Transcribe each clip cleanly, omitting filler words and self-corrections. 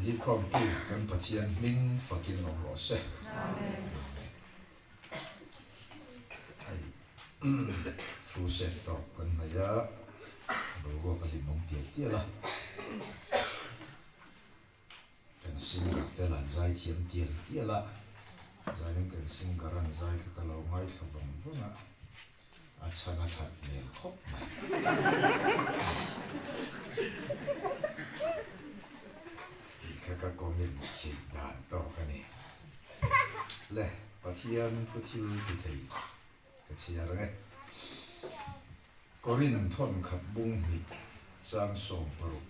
dipkhawmtu kan Pathian hming fakin awm rawh se. Amen. Hei crusade tawp kan hnaih a, boruak a hlimawm tial tial a. Kan singer te lan zai thiam tial tial a, zanin kan singer an zai kha ka lo ngaithla vang vang a, a chhan a that hmel khawp mai. Tih kha ka comment theih dan tawk a ni. Le, Pathian thu thil ti thei ka chhiar ang e. Korin thawnkhat bung hnih chang 60.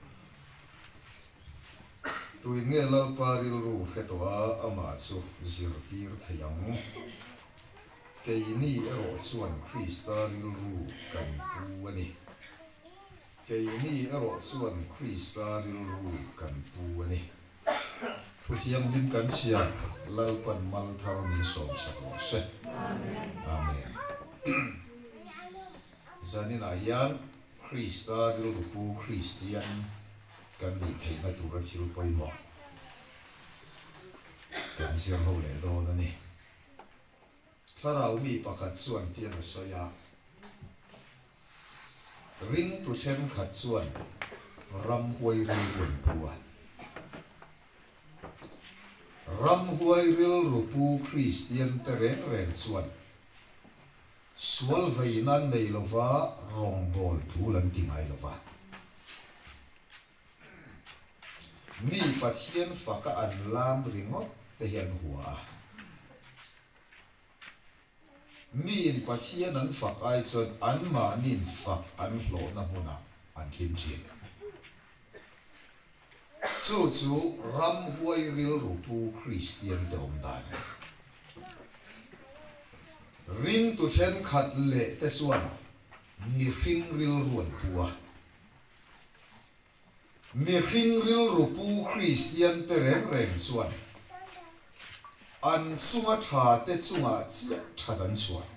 Tui nge Lalpa rilru hre tawh a, amah chu zirtir thei ang. Keini erawh chuan Krista rilru kan pu a ni. Keini erawh chuan Krista rilru kan pu a ni. Thu thianghlim kan chhiar, Lalpan mal thar min sawmsak rawh se. Amen. Zaninah hian Krista rilru pu Kristian kan nih theihna tura thil pawimawh kan zir ho leh dawn a ni. Thlarau mi pakhat chuan tiang a sawi a, Ringtu thenkhat chuan ramhuai rilru an pu a. Ramhuai rilru pu Kristian te reng reng chuan sual vei nan nei lova rawngbâwl ṭul an ti ngai lova. Mi Pathian faka an lam ringawt te hi an hua a. Miin Pathian an fak ai chuan anmahniin fak an hlawhna hmunah an hlim thin. Chu chu ramhuai rilru pu Kristian te awm dan a ni. Ringtu thenkhat leh te chuan mihring rilru an pu a. Mihring rilru pu Kristian te reng reng chuan an chunga tha te chungah chiah that an chhuah.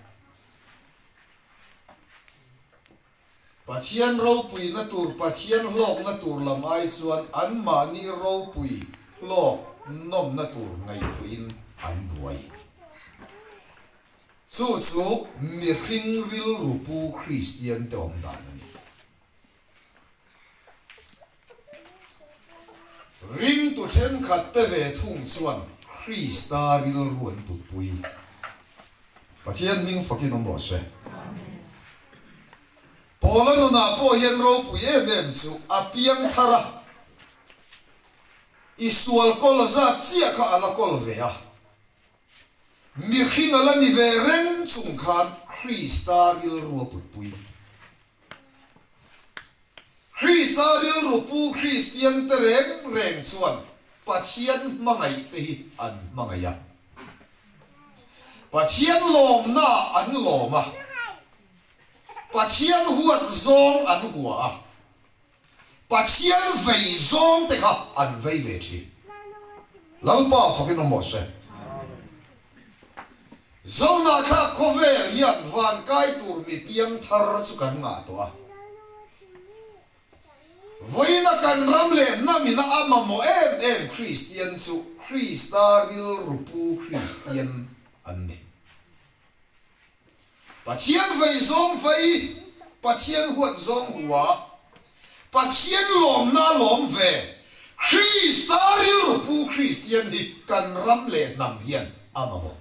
Pathian ropuina tur, Pathian hlawkna tur lam ai chuan anmahni ropui hlawk nawmna tur ngaihtuahin an buai. Chu chu mihring rilru pu Kristian te awm dan a ni. Ringtu thenkhat te ve thung chuan Krista rilru an putpui. Pathian hming fakin awm rawh se. Paula nunah pawh hian ropui em em chu a piang thar a, i sual kawl zat chiah kha a la kawl ve a. Mihring a la ni ve reng chung khan Krista rilru a putpui. Krista rilru pu Kristian te reng reng chuan Pathian hmangaih te hi an hmangaih a. Pathian lawmna ah an lawm a. Pathian huat zawng an hua a. Pathian vei zawng te kha an vei ve thin. Lalpa fakin awm rawh se. Zohnahthlak khawvel hian van kai tur mi piang thar chu kan ngah tawh a. Vawiina kan ram leh hnamina a mamawh em em Kristian chu Krista rilru pu Kristian an ni. Pathian vei zawng vei, Pathian huat zawng hua, Pathian lawmna lawm ve, Krista rilru pu Kristian hi kan ram leh hnam hian a mamawh.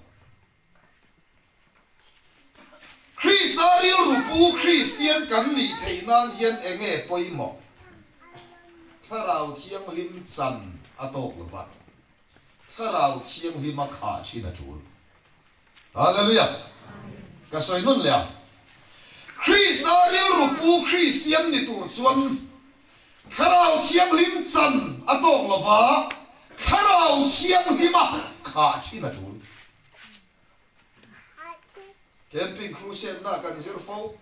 Krista rilru pu Kristian kan nih theih nan hian enge pawimawh? Thlarau Thianghlim chan a tawk lova, Thlarau Thianghlima khah thin a tul. Hallelujah! Ka sawi nawn leh ang. Krista rilru pu Kristian ni tur chuan Thlarau Thianghlim chan a tawk lo va, Thlarau Thianghlima khah thin a tul. Camping Crusade-na kan zir fo.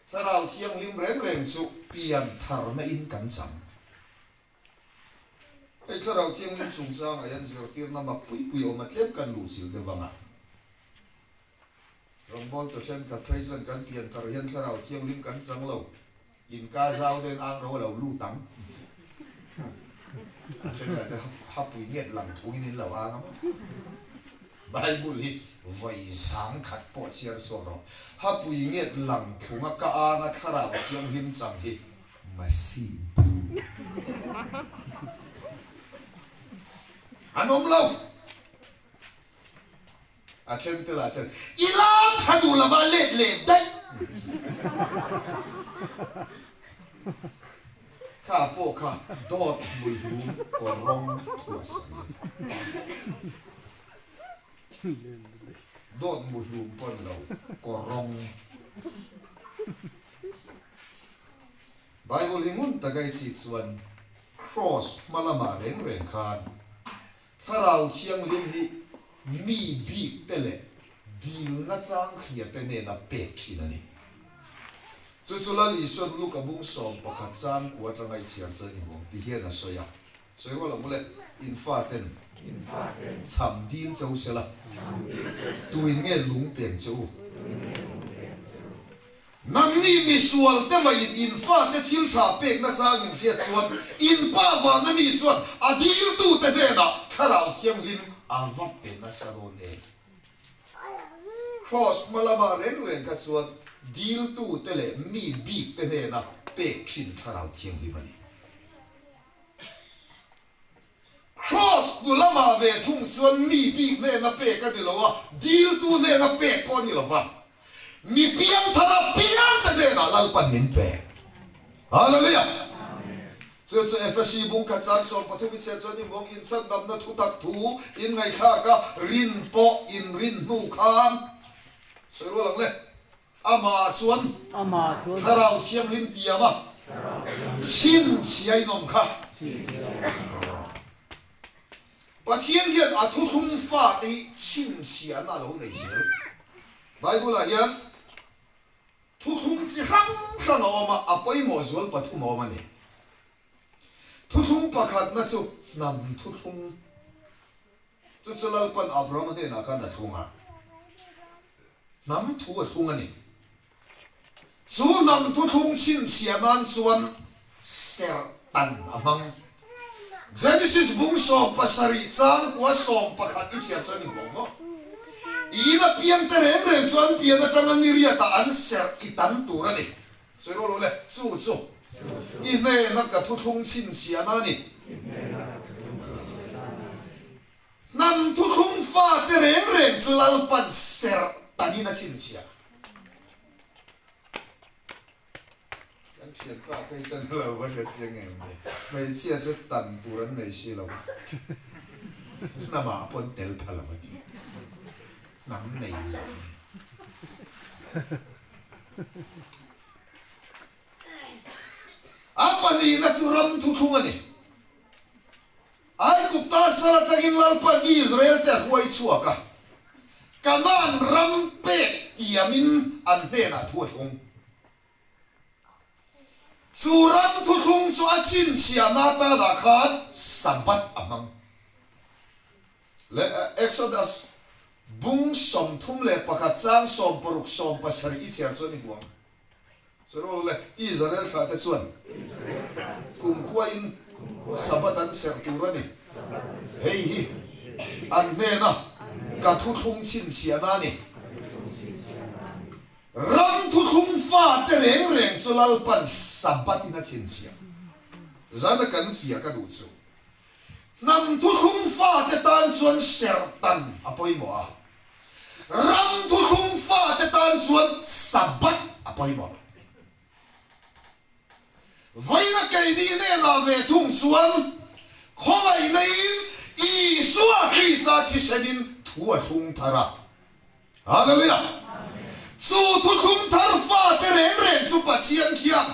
Thlarau Thianghlim reng reng chu pian tharna in kan chang. Hei Thlarau Thianghlim chungchangah hian zirtirna mak pui pui awm a tlem kan luh chil deuh vang a. Rawngbawltu thenkhat phei chuan kan pian thar hian Thlarau Thianghlim kan chang lo, inka zau deuhin ang ro a lo lut ang. A then lah chu hapui nget lang phungin in lo ang a maw? Bible hi vawi zangkhat pawh chhiar chhuak rawh. Hapui nget lang phunga ka anga Thlarau Thianghlim chang hi Masi bu an awm lo. A then te lah chuan i lam tha duh lova let leh daih Kha pawh kha dawt hmulhlum kawr rawng thuah sak a ni. Dawt muhlum pawh ni lo, kawr rawng. Bible hi ngun taka i chik chuan Kraws hma lamah reng reng khan Thlarau Thianghlim hi mi bik te leh dilna chang hria te nena pek thin a ni. Chu chu Lal Isuan Luka bung 11 chang kua atanga i chhiar chuan i hmu ang ti hian a sawi a. Sawi rual ang ule, in faten chham dil che u sela, tuin nge lung peng che u? Nangni misual te maiin in fate thil tha pek nachang in hriat chuan in pa vana mi chuan a diltute hnenah Thlarau Thianghlim a va pe nasa dawn em? Kraws hma lamah reng reng kha chuan diltute leh mi bikte hnena pek thin Thlarau Thianghlim a ni. Kraws hnu lamah ve thung chuan mi bik hnena pek a ni lo a, diltu hnena pek pawh a ni lo va. Mi piangthar a piangte hnenah Lalpan min pe. Hallelujah! Chu chu Efesi bung khat chang 13 i chhiat chuan i mawng inchhandamna thutak thu in ngaihthlak a, rin pawh in rin hnu khan sawi rual ang le. Amah chuan Thlarau Thianghlim tiam a, chhinchhia in awm kha. Pathian hian a thuthlung fate hi chhinchhiahna a lo nei zel. Bible-ah hian thuthlung chi hrang hrang a awm a, a pawimawh zual pathum a awm a ni. Thuthlung pakhatna chu hnam thuthlung. Chu chu Lalpan Abrahama hnenah khan a thlung a, hnam thu a thlung a ni. Chu hnam thuthlung chhinchhiah nan chuan serh tan a hmang. Genesis bung 17 chang kua 11 i chhiar chuan i hmu ang maw? In a piang te reng reng chuan pian atanga niriatah an serh i tan tur a ni. Sawi rual ule, chu chu i hnena ka thuthlung chhinchhiahna a ni. Hnam thuthlung fate reng reng chu Lalpan serh tanin a chhinchhiah. Kan thianpa phei chuan a lo va hre chiang em ni? Hmeichhia chu tan tur an nei si lo a, hnamah pawn tel pha lo a ti. Hnam nei lo an ni. A pahnihna chu ram thuthlung a ni. Aigupta sal atangin Lalpan Israel-te a hruai chhuak a, Kanaan ram pek tiamin an hnenah thu a thlung. Chu ram thuthlung chu a chhinchhiahna atanah khan Sabbath a hmang. Leh Exodus bung 31 chang 60 70 i chhiar chuan i hmu ang. Sarual leh Israel thlahte chuan kumkhuain Sabbath an serh tur a ni. Hei hi an hnena ka thuthlung chhinchhiahna a ni. Ram thuthlung fate reng reng chu Lalpan Sabbath-in a chhinchhiah. Zana kan fiah ka duh chu. Hnam thuthlung fate tan chuan serhtan a pawimawh a, ram thuthlung fate tan chuan Sabbath a pawimawh. Vawiina keini hnenah ve thung chuan khawngaihna-in Isua Krista thisenin thu a thlung thar a. Hallelujah! Chu thuthlung thar fate reng reng chu Pathian khian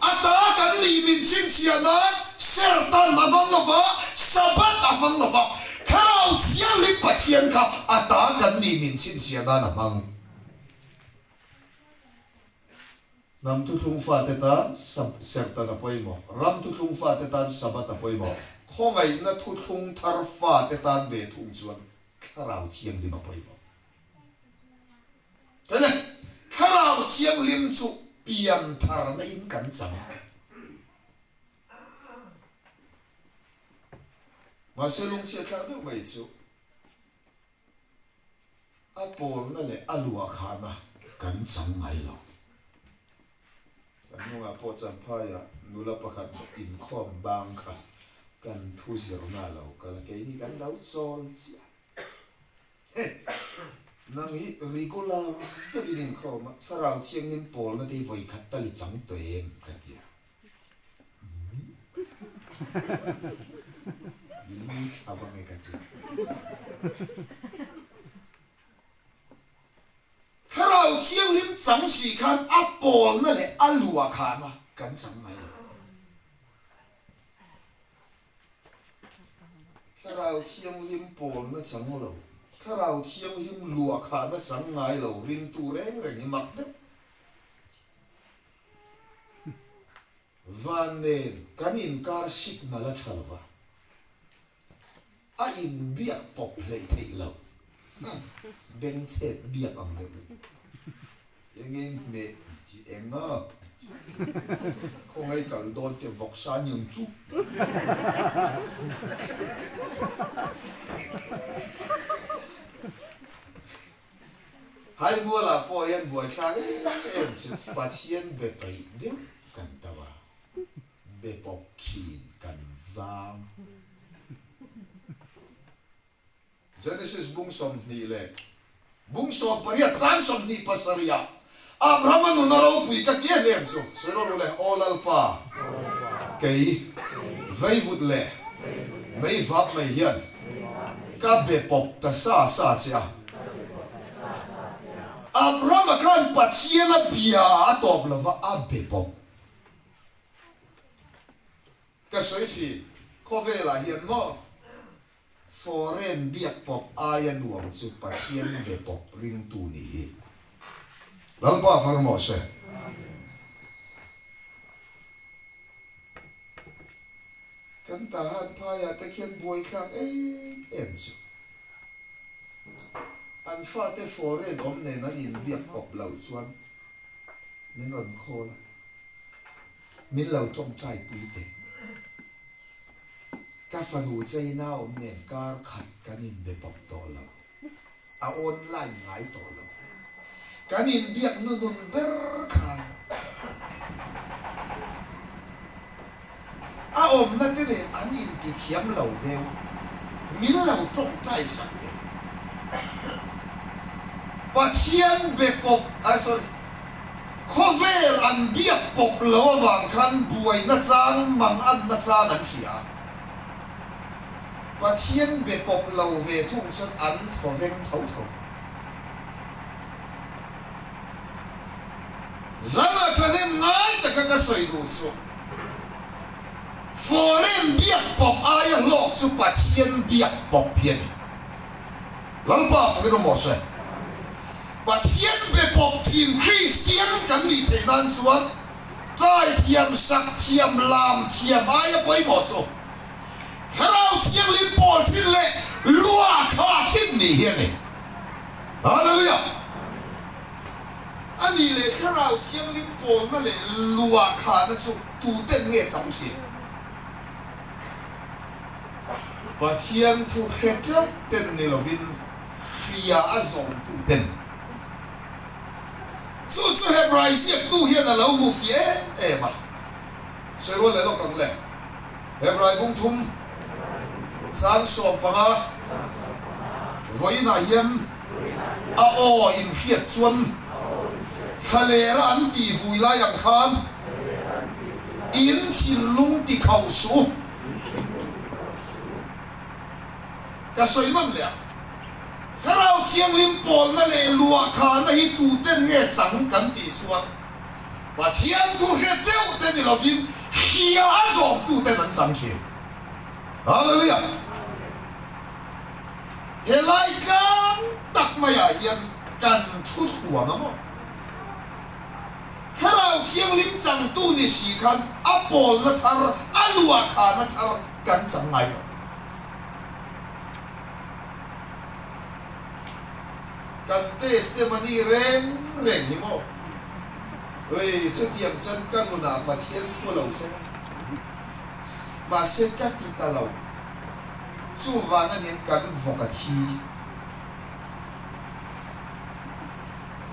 a ta kan nih min chhinchhiah nan serhtan a hmang lo va, Sabbath a hmang lo va, Thlarau Thianghlim Pathian kha a ta kan nih min chhinchhiah nan a hmang. Hnam thuthlung fate tan serhtan a pawimawh, ram thuthlung fate tan Sabbath a pawimawh, khawngaihna thuthlung thar fate tan ve thung chuan Thlarau Thianghlim a pawimawh. Kele, Thlarau Thianghlim chu piantharna in kan chang. Mahse lungchhiatthlak deuh mai chu a pawlna leh a luah khana kan chang ngai lo. Kan hnungah pawh Champhaiah nula pakhat inkhawm bang kha kan thu zirna a lo kal a, keini kan lo chawl chiah. Nang hi regular deuhin inkhawm a, thlarau thianghlim pawlna te hi vawikhat tal i chang tawh em? ka ti a. I lu thla vang e ka ti a. Thlarau thianghlim chang si khan a pawlna leh a luah khana kan chang ngai lo. Thlarau Thianghlim pawlna chang lo, Thlarau Thianghlim luahkhahna chang ngai lo ringtu reng reng hi mak deuh. Van nen kan inkar signal a tha lo va, a inbiak pawp hleih theih lo. Bengchhet biak ang deuh hi. Enge in hneh tih eng a? Khawngaih kal dawn te vawksa niang chu. Haimualah pawh hian buaithlak em em chu Pathian be peih deuh kan tam a, be pawp thin kan vang. Genesis bung 20 leh bung 18 chang 27 ah Abrahama nun a ropui ka ti em em chu sawi rawh ru le, Aw Lalpa, kei veivut leh mei vap mai hian ka be pawp ta sa sa che a. Abrahama khan Pathian a bia a tawp lova a be pawp. Ka sawi thin, khawvelah hian maw? Foreign biak pawp aia nuam chu Pathian be pawp ringtu nih hi. Lalpa far maw se. Kan tahan phaiah te khian buaithlak em em chu. An fate foreign awm nen an inbiak pawp loh chuan min rawn call a, min lo tawngtai pui teh. Ka fanu China awm nen kar khat kan inbe pawp tawh lo. A online ngai tawh lo. Kan inbiak nunun ber khan a awmna te nen an intithiam lo deuh. Min lo tawngtai sak teh. Pathian be pawp, ah sorry. Khawvel an biak pawp lo avang khan buaina chang mang anna chang an hria a. Pathian be pawp lo ve thung chuan an thaw veng tho tho. Zana thahnem ngai taka ka sawi duh chu foreign biak pawp aia hlawk chu Pathian biak pawp hi a ni. Lalpa fakin awm rawh se. Pathian be pawp thin Kristian kan nih theih nan chuan tlai thiam, sak thiam, lam thiam aia pawimawh chu Thlarau Thianghlim pawl thin leh lua tha thin nih hi a ni. Hallelujah! A nih leh Thlarau Thianghlim pawlna leh lua thahna chu tuten nge chang thin? Pathian thu hre teuh ten ni lovin hria a zawmtu ten. Chu chu Hebrai ziaktu hian a lo hmu fiah em em a. Sawi rual leh lawk ang le. Hebrai bung thum chang 15 vawiinah hian a aw inhriat chuan thlalera an tih vui lai ang khan in thinlung ti khauh suh u. Ka sawi nawn leh ang. Thlarau Thianghlim pawlna leh luahkhahna hi tuten nge chang kan tih chuan Pathian thu hre teuh te ni lovin hria a zawmtuten an chang thin. Hallelujah! Helai tlang tak maiah hian kan thu thluang a maw? Thlarau Thianghlim changtu ni si khan a pawlna thar, a luahkhahna thar kan chang ngai lo. Kan testimony reng reng hi maw? Ui, chutiang chuan ka nunah Pathian thu a lo thleng a, mahse ka ti ta lo. Chuvang a nen kan vawk a thi.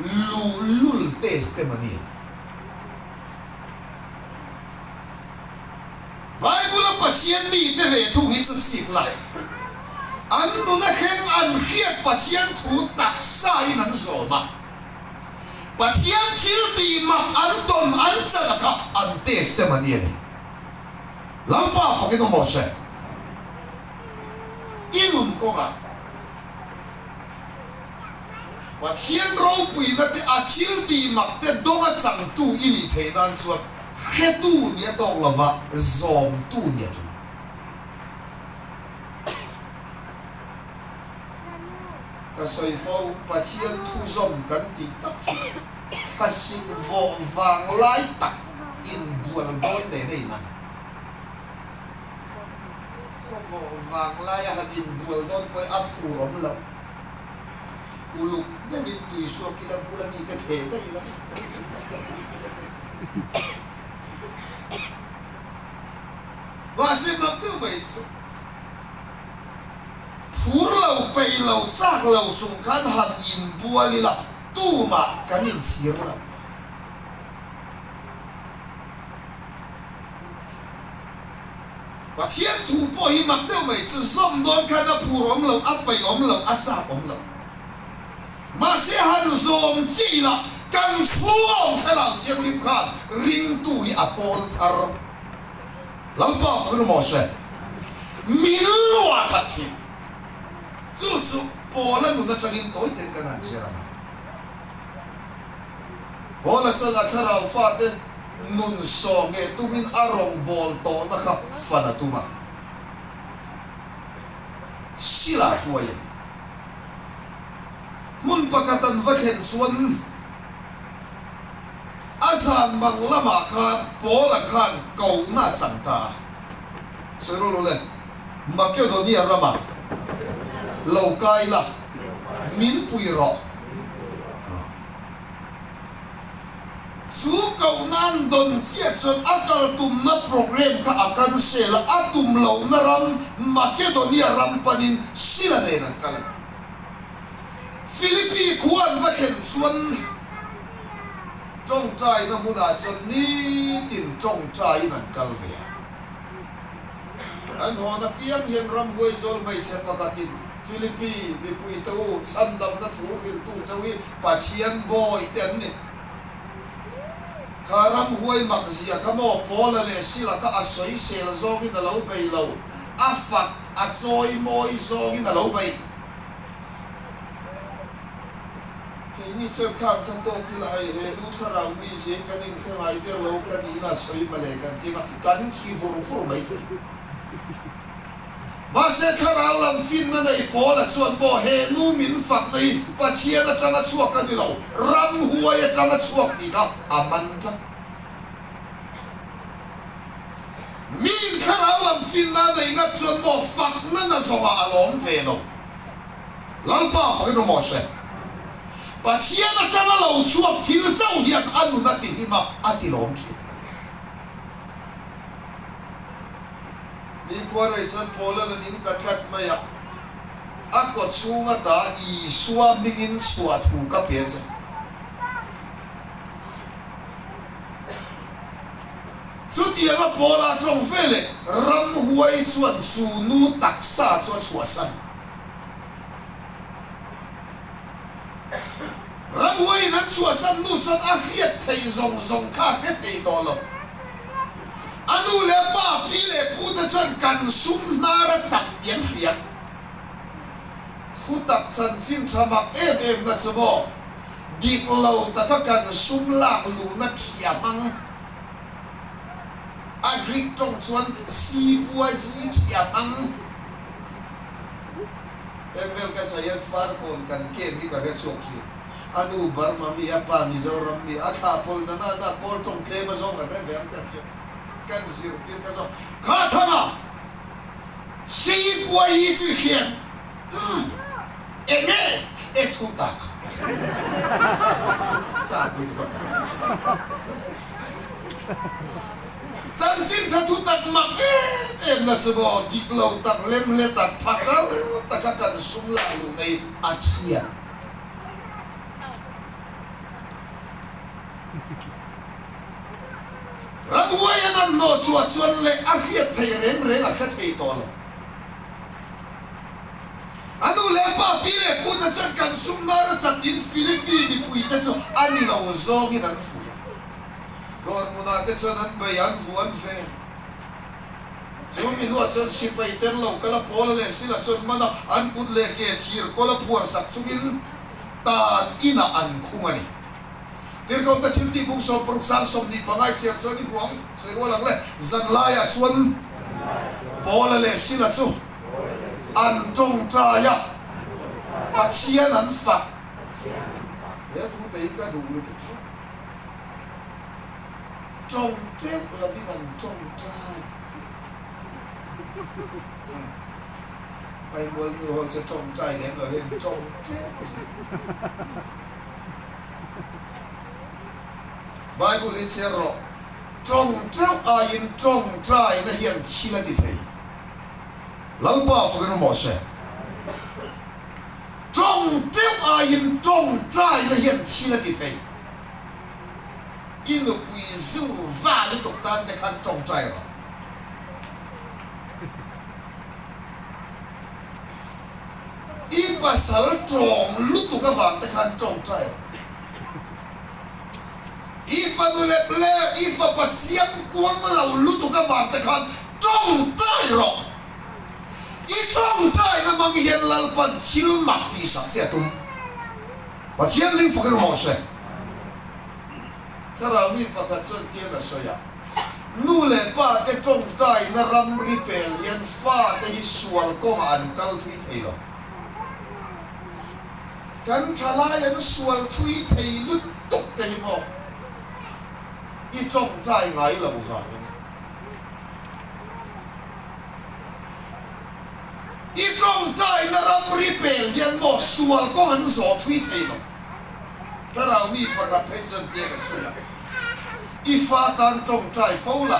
Luhlul testimony a ni. Bible-a Pathian mite ve thung hi chu chik la, an nuna thleng an hriat Pathian thu taksain an zawm a, Pathian thil tih mak an tawn an chan a kha an testimony a ni. Lalpa fakin awm rawh se. I nun kawngah Pathian ropuina te a thil tih mak te dawnga changtu i nih theih nan chuan hretu nia tawk lova zawmtu nia ṭul. Ka sawi fo, Pathian thuzawm kan tih tak hi thlasik vawh vang lai tak inbual dawn nen a inang. Vawh vang laia han inbual dawn pawhin a phur awm lo. Uluk deuhin tui suak ila bula mite theh daih ila. Mahse mak deuh mai chu phur lo, peih lo, chak lo chung khan han inbual ila tumah kan inchhir lo. Pathian thu pawh hi mak deuh mai chu zawm dawn khan a phur awm lo, a peih awm lo, a chak awm lo. Mahse han zawm chiah ila kan chhung a awm thlarau thianghlim khan ringtu hi a pawl thar. Lalpa fur maw hre? Min luah khat thin. Chu chu Paula nun atangin tawi ten kan han chhiar ang a. Paula chuan a thlarau fate nun saw ngeh tumin a rawngbâwl tawhna kha fan a tum a. Sila hruai a ni. Hmun pakhat an va thlen chuan a zan mang lamah khan Paula khan kohna a chang ta a. Sawi rawh rawh le, Makedonia ramah lo kai la, min pui rawh. Chu kohna an dawn chiah chuan a kal tumna programme kha a cancel a, a tum lohna ram Makedonia ram panin Sila nen an kal a ni. Philippi khua an va thlen chuan tawngtaina hmunah chuan nitin tawngtaiin an kal ve a. An hawn apiang hian ramhuai zawl hmeichhe pakhatin Philippi mipuite u chhandamna thu hrilhtu chauh hi Pathian bawi te an ni. Kha ramhuai mak zia kha maw Paula leh Sila kha a sawisel zawngin a lo bei lo, a fak a chawi mawi zawngin a lo bei. Keini chuan khan kha tawk ila hei he nu thlarau mi zia hi kan inhre ngai ber lo ka nihna a sawi male kan ti anga kan thi vur vur mai thei. Mahse thlarau lam finna nei Paula chuan maw he nu min fakna hi Pathian atanga chhuak a ni lo, ramhuai atanga chhuak tih kha a man tlat. Miin thlarau lam finna nei ngat chuan maw fakna na zawngah a lawm ve lo. Lalpa fakin awm rawh se. Pathian atanga lo chhuak thil chauh hian a nun a ti hlim a, a ti lawm thin. Nikhua rei chuan Paula'n a ning ta tlat mai a, a kaw chhunga ta Isua hmingin chhuah thu ka pe che. Chutianga Paula tawng ve leh ramhuai chuan chu nu taksa chu a chhuahsan. Ramhuaiin an chhuahsan nu chuan a hriat theih zawng zawng kha a hre thei tawh lo. A nu leh pa, pi leh pu te chuan kan sum hnar a chak tih an hria. Thutak chanchin tha mak em em na chu maw, dik lo taka kan sum lak luhna thiam ang. A Greek tawng chuan sipuazi thiam ang. Heng vel ka sawi hian Farkawn kan camp hi ka hre chhuak thin. A nu Burma mi, a pa Mizoram mi, a thlah pawl na na na Kawl tawng tlem a zawng a hre ve ang ka ti a. Kan zirtir ka zawng. Kha thanga Sipuai hi chu i hriat umm eng nge e thu tak chak lutuk a ka. Chanchin tha thu tak mak em em na chu maw dik lo tak lemhle tak phakar taka kan sum lak luhna hi a thian. Ramhuai an an hnawh chhuah chuan leh a hriat theih reng reng a hre thei tawh lo. A nu leh pa pi leh pu te chuan kan sum nar a chatin Philippi mipui te chu a ni lo zawngin an fuih a. Dawr hmunah te chuan an bei an vu an vel. Chu mi hnuah chuan sipai ten lo kal a Paula leh Sila chuan man a an kut leh ke thir kawl a phuar sak chungin tan inah an khung a ni. Tirhkohte thil tih bung 60 sang 25 i chhiar chuan i hmu ang, sawi rual ang le. Zanlaiah chuan Paula leh Sila chu an tawngtai a, Pathian an fak. He thu te hi ka duh lutuk hle. Tawng teuh lovin an tawngtai. Hmaimual nu ho chu tawngtai lem lo hian tawng teuh zel. Bible hi chhiar rawh, Tawng teuh aiin tawngtaina hian thil a ti thei. Lalpa fakin awm rawh se. Tawng teuh aiin tawngtaina hian thil a ti thei. I nupui zu va lutuk tan te khan tawngtai rawh. I pasal tawng lutuk avang te khan tawngtai rawh. I fanu lep leh i fapa chiang kuang lo lutuk avang te khan tawngtai rawh. I tawngtaina hmang hian Lalpan thil mak tihsak che a tum. Pathian ring fak in rawh se. Thlarau mi pakhat chuan tian a sawi a, Nu leh pa te tawngtaina ramri pel hian fate hi sual kawngah an kal thui thei lo. Kan thalai an sual thui thei lutuk te hi maw i tawngtai ngai lo vang a ni. I tawngtaina ramri pel hian maw sual kawng an zawh thui thei lo. Thlarau mi pakhat phei chuan tiang a sawi a, I fa tan tawngtai fo la,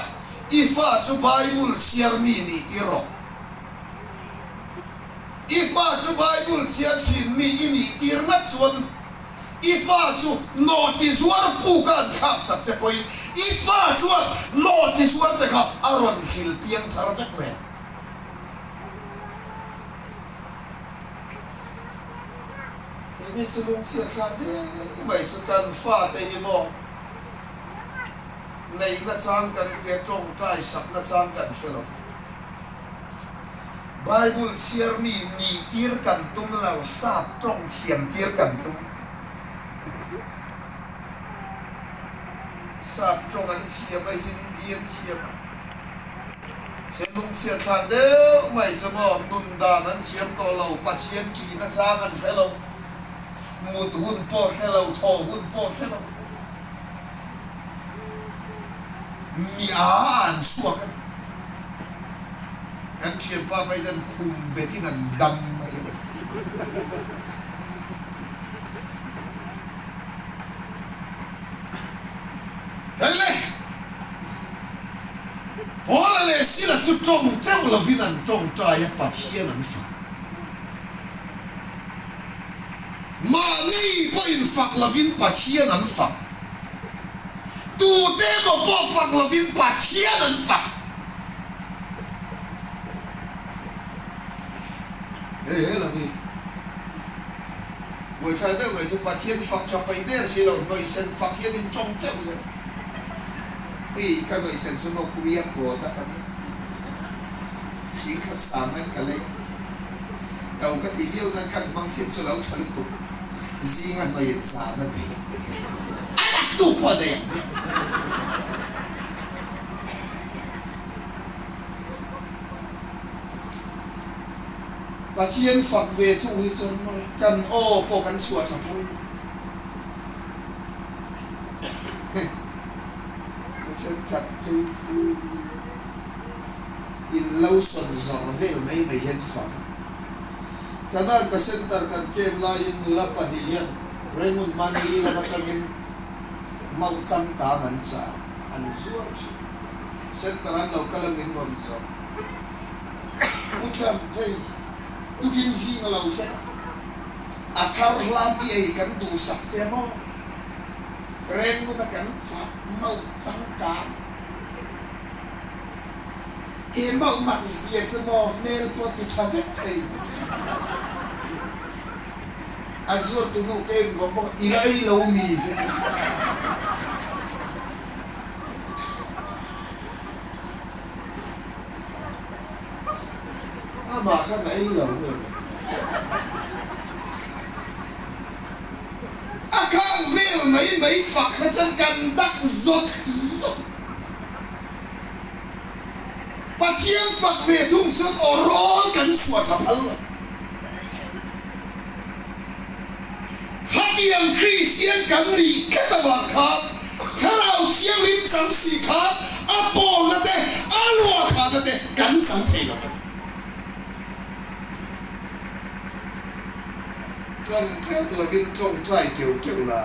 i fa chu Bible chhiar mi nih tir rawh. I fa chu Bible chhiar thin mi i nih tir ngat chuan I fa chu nawhchi zuar puk a an thlak sak che pawhin i fa chuan nawhchi zuar te kha a rawn hril piang thar vek mai ang. Keini chu lungchhiat thlak deuh mai chu kan fate hi maw neihna chang kan hria, tawngtai sakna chang kan hre lo. Bible chhiar mi nih tir kan tum lo, sap tawng thiam tir kan tum. Sap tawng an thiam a, Hindi an thiam a, se lungchhiat thlak deuh mai chu maw, nun dan an thiam tawh lo, Pathian kihna chang an hre lo, mut hun pawh hre lo, thaw hun pawh hre lo. Mi a an chhuak a. Kan thianpa phei chuan khum betin an dam a ti. Hei le! Paula leh Sila chu tawng teuh lovin an tawngtai a, Pathian an fak. Mahni pawhin fak lovin Pathian an fak. Tute emaw pawh fak lovin Pathian an fak. Hei he lam hi buaithlai deuh mai chu Pathian fak tha paih der si lo, hnawihsen fak hian in tawng teuh zel. Hei ka hnawihsen chu maw Korea product a nia. Singkhat sang in ka lei a. To ka ti viau nan kan hmang chin chu lo tha lutuk. Zinga hnawih in zan a nei. A laktu pawh a nei ang hmiah. Pathian fak ve thung hi chuan kan aw pawh kan chhuah tha phal lo. Mi thenkhat phei chu in lo sawn zawr vel mai mai hian fak a. Kanaka Centre kan camp laiin nula pahnih hian Rengun Mandi lam atangin mauh changkang an chah a. An zuar thin. Center an lo kal a min rawn zawrh. Pu Tlan, hei tukin zing a lo thleng a, a thar hlan i ei kan duhsak che maw? Rengngun a kan chak mauh changkang. He mauh mak zia chu maw hmel pawh ti tha vek thei. A zuartu nu ka en vawk vawk a, i la ei lo mi ka ti. Amah khan a ei lo nge maw? A khang vel mai mai fak kha chuan kan dak zawt zawt. Pathian fak ve thung chuan aw rawl kan chhuah tha phal lo. Khatiang Kristian kan nih tlat avang khan Thlarau Thianghlim chang si khan a pawlna te, a luahkhahna te kan chang thei lo a ni. Tawng tlat lovin tawngtai keuh keuh la.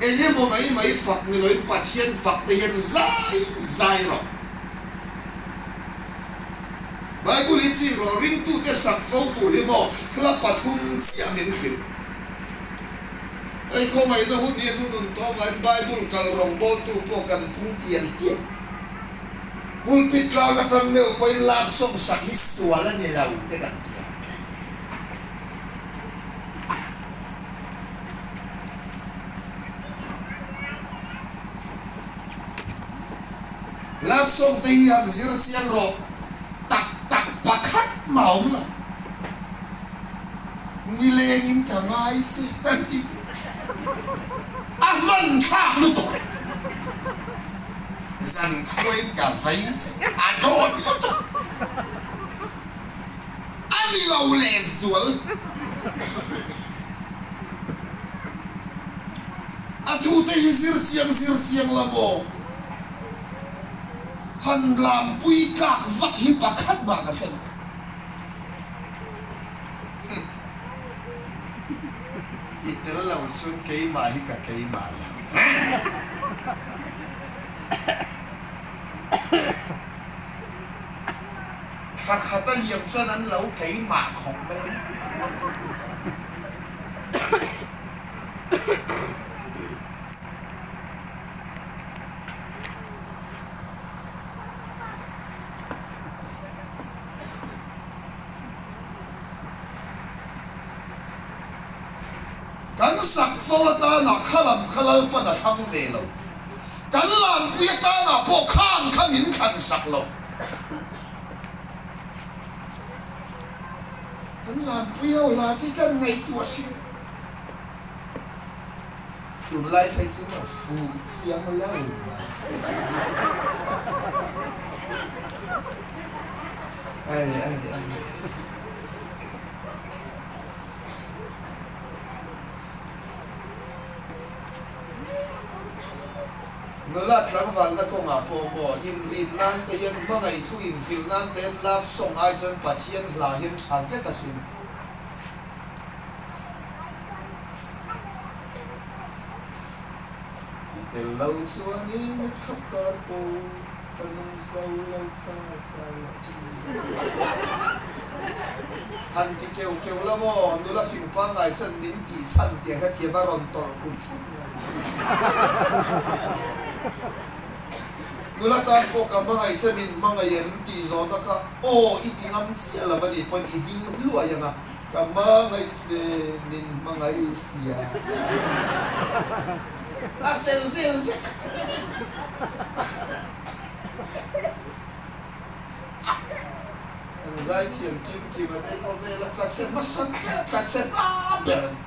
Eng emaw mai mai fak ni loin Pathian fak te hian zai zai rawh. Bible hi chin rawh, ringtute sak fo tur hi maw hla pathum chiah min hrilh. Hei khawngaihna hun hi a hnunun tawh avangin Bible kal rawngbawltu pawh kan pung tial tial. Pulpit tlang atang meuh pawhin lap sawng sak hi sual a ni lo te kan ti a. Love song te hi han zir chiang rawh, tak tak pakhat mah awm lo. Nilengin ka ngai che an ti. A hman thlak lutuk. Zan khuain ka vei che a dawt lutuk. A ni lo leh zual. A thute hi zir chiang zir chiang la maw? Han lampui tlak vak hi pakhat mah ka hre lo. I tel lo chuan keimah hi ka keimah lo. Thla khat a liam chuan an lo keimah khawp mai a ni. Kan sak fo atana kha lam kha Lalpan a thlang ve lo. Kan lanpui atana pawh khang kha min thlan sak lo. Kan lanpui ho hla te kan ngaihtuah hrim. Tunlai phei chu maw fu chiang lo mai. Ai ai ai. Nula tlangvalna kawngah pawh maw inrin nan te hian hmangaih thu inhrilh nan te hian love song ai chuan Pathian hla hian tha vek asin. I tel lo chuanin mit khap kar pawh ka nung zo lo ka chau lo thin. Han ti keuh keuh la maw, nula fing pangngai chuan min tih chhan tiang kha thiam a rawn tawlh hrut hrut mai. Nula tan pawh ka hmangaih che min hmangaih em tih zawhna kha aw i ti ngam chiah lo a nih pawn i ding hluai ang a. Ka hmangaih che min hmangaih sia. A fel vel vek. An zaithiam kim kim a te khawvel a tla chhe hmasa ber tla chhe hma ber a ni.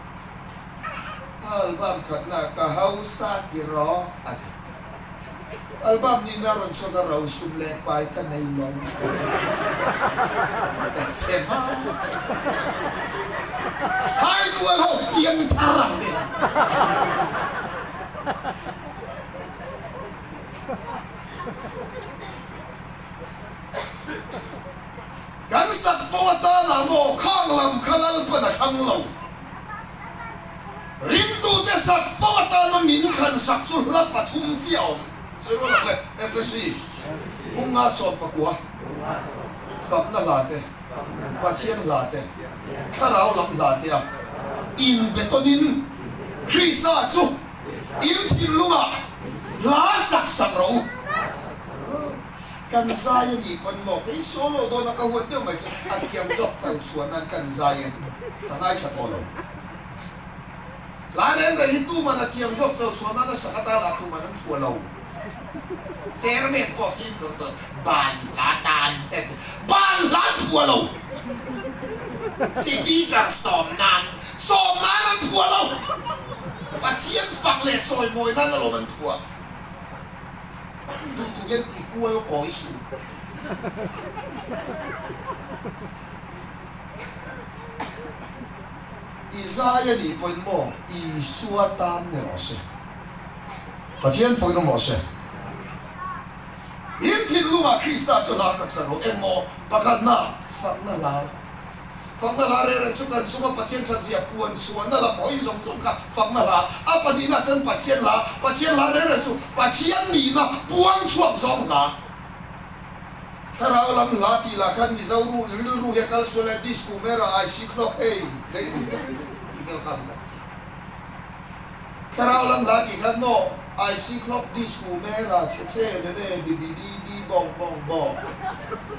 Album khatna ka hausa ti rawh a ti. Album nihna rawn chhuak a rosum leh pai ka nei lo ka che hma. Hai bual ho piang thar ang vel. Kan sak fo atana maw khang lam kha Lalpan a thlang lo. Ringtu. Ringtute sak fo atana min thlan sak chu hla pathum chiah a awm. Sawi rual ang le, Efesi, Bunga 14, Fakna hla te, Pathian hla te, Thlarau lam hla te a inbetawnin Krista chu in thinlungah hla sak sak rawh u. Kan zai a nih pawn maw? Kei solo dawna ka huat deuh mai chu a thiam zawk cho chhuah nan kan zai a ni. Ka ngaithla tawh lo. Hla reng reng hi tuman a thiam zawk cho chhuah nan a sak atana tuman an phuah lo. Chairman pawh fimkhur tur ban hla tan te ban hla an phuah lo. Speaker sawm nan sawm nan an phuah lo. Pathian fak leh chawimawi nan alawm an phuah. Duh duh hian ti kual kawi suh. I zai a nih pawhin maw Isua tan ni rawh se. Pathian fakin awm rawh se. In thinlungah Krista chu hla chak sak rawh. Eng maw? Pakhatna, fakna hla. Fakna hla reng reng chu kan chunga Pathian thatzia puan chhuahna lam hawi zawng zawng kha fakna hla. A pahnihna chuan Pathian hla. Pathian hla reng reng chu Pathian nihna puang chhuak zawng hla. Thlarau lam hla tih lah khan Mizo rilru hi a kal sual e, Disco mera ai si khlawk hei lei ni ber tih vel kha an kan ti. Thlarau lam hla tih khan maw ai si khlawk disco mera chhe chhe ne ne bi bi bi bi bawng bawng bawng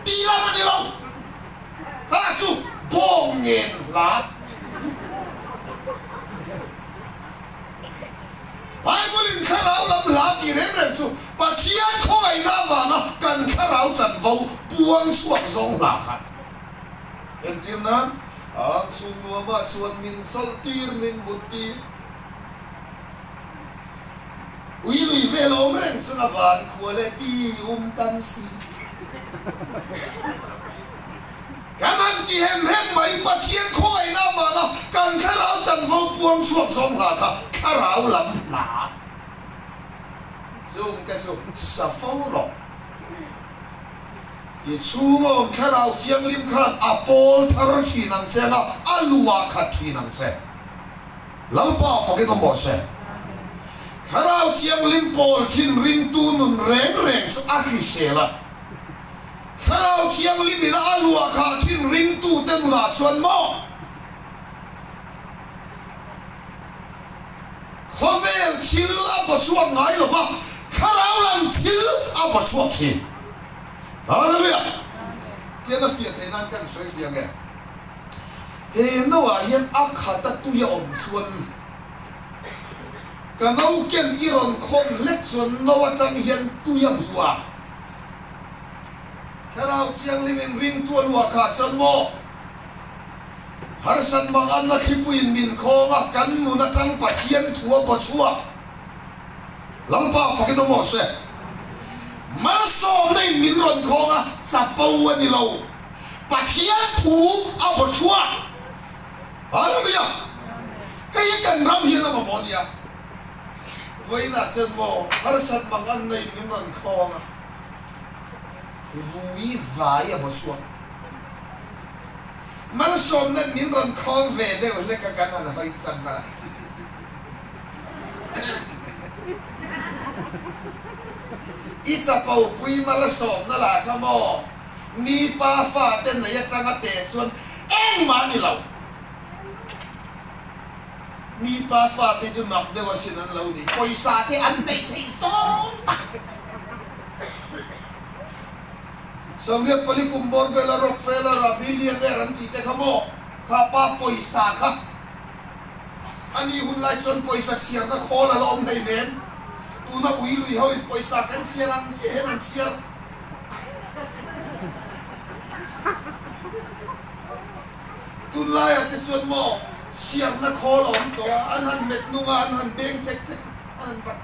tih lam a ni lo. Kha chu bawng ngen hla. Bible in thlarau lam hla tih reng reng chu Pathian khawngaihna avanga kan thlarau chanvo puang chhuak zawng hla kha. Entir nan, Ang chhung nuamah chuan min chawlh tir, min mut tir. Ui lui vel awm reng chunga van khua leh ti um kan si. Kan han ti hem hem mai, Pathian khawngaihna avanga kan thlarau chanvo puang chhuak zawng hla kha thlarau lam hla chungte chu sa fo rawh. I chhunga awm thlarau thianghlim khan a pawl thar thin ang che anga a luah khat thin ang che. Lalpa fakin awm rawh se. Thlarau Thianghlim pawl thin ringtu nun reng reng chu a hrisel a. Thlarau Thianghlim ina a luah khah thin ringtute nunah chuan maw? Khawvel thil a baw chhuak ngai lo va, Thlarau lam thil a baw chhuak thin. Hallelujah! Tian a fiah theih nan kan sawi hliang e. He noah hian a khat a tui a awm chuan ka no ken i rawn khawn hlek chuan no atang hian tui a bua. Thlarau Thianghlim in ringtu a luah khah chuan maw harsat mang anna thlipuiin min khawng a, kan nun atang Pathian thu a baw chhuak. Lalpa fakin awm rawh se. Malsawmna in min rawn khawng a, chapo a ni lo. Pathian thu a baw chhuak. Hallelujah! Hei hi kan ram hian a mamawh a nia. Vawiinah chuan maw harsat mang an neiin min rawn khawng a, vui vai a baw chhuak. Malsawmna'n min rawn khawng ve deuh hlek a kan han hawi chang a. I chapo pui malsawmna lah kha maw? Mi pa fate nei atanga teh chuan engmah a ni lo. Mi pa fate chu mak deuh asin an lo ni. Pawisa te an neih theih zawng tak. 84 kum bawr vela Rockefeller a billionaire an tih te kha maw? Kha pa pawisa kha a ni hun lai chuan pawisa chhiarna khawl a la awm hleinem. Tuna ui lui ho in pawisa kan chhiar ang chiah hian an chhiar. Tunlaiah te chuan maw chhiarna khawl a awm tawh a, an han met nung a, an han beng thek thek a, an han bat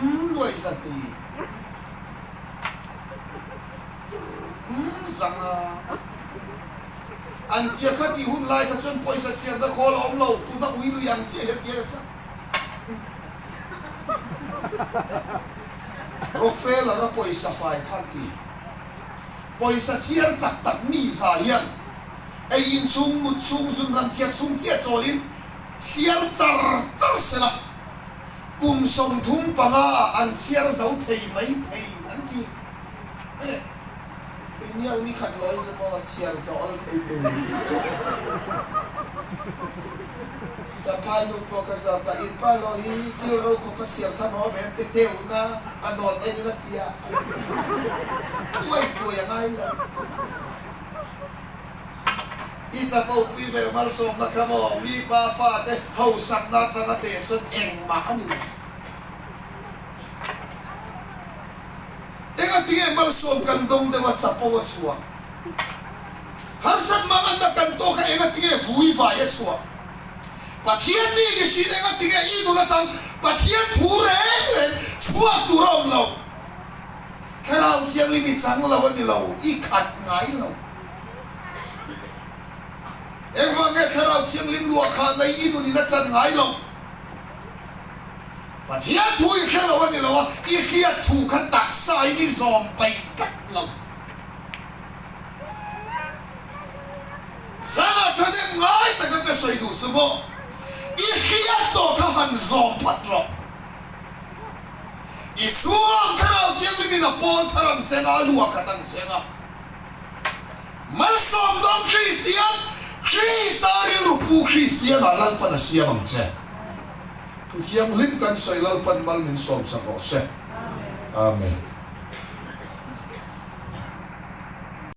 umm nuai zati umm zang a, an tia kha tih hun lai kha chuan pawisa chhiarna khawl a awm lo, tuna ui lui ang chiah hian tian a thlak. Rockefeller-a pawisa fai khan ti. Pawisa chhiar chak tak mi za hian ei in chhung, mut chhung, zun ram thiat chhung chiah chawlin. Chhiar char char sela, kum 35 ah an chhiar zo thei mai thei an ti. Eh, kei nial ni khat lawi chu maw chhiar zawh awl thei tur. Champhai nu pawh ka zawt a, in pa law hi chil ro khawp a chhiar tham a awm em te deuhna a nawt en in a fiah. Tuai tuai a ngai lo. I chapo pui vel malsawmna kha maw mi pa fate hausakna atanga teh chuan engmah a ni lo. Engatinge malsawm kan dawng deuh a chapo a chhuah? Harsat manganna kan tawk a engatinge vui vai a chhuah? Pathian mi ni hrin engatinge i nun atang Pathian thu reng reng chhuak tur a awm lo? Thlarau Thianghlim i chang lo a ni lo, i khat ngai lo. Engvang nge Thlarau Thianghlim luah kha nei i nunin a chan ngai lo? Pathian thu i hre lo a ni lo a, i hriat thu kha taksain i zawm peih tlat lo. Zana thahnem ngai taka ka sawi duh chu maw, i hriat tawh kha han zawm phawt rawh. I suam Thlarau Thianghlimin a pawl thar ang cheng a, a luah khat ang cheng a. Malsawm dawn Kristian, Krista rilru pu Kristianah Lalpan a siam ang che. Thu thianghlim kan sawi Lalpan mal min sawmsak rawh se. Amen.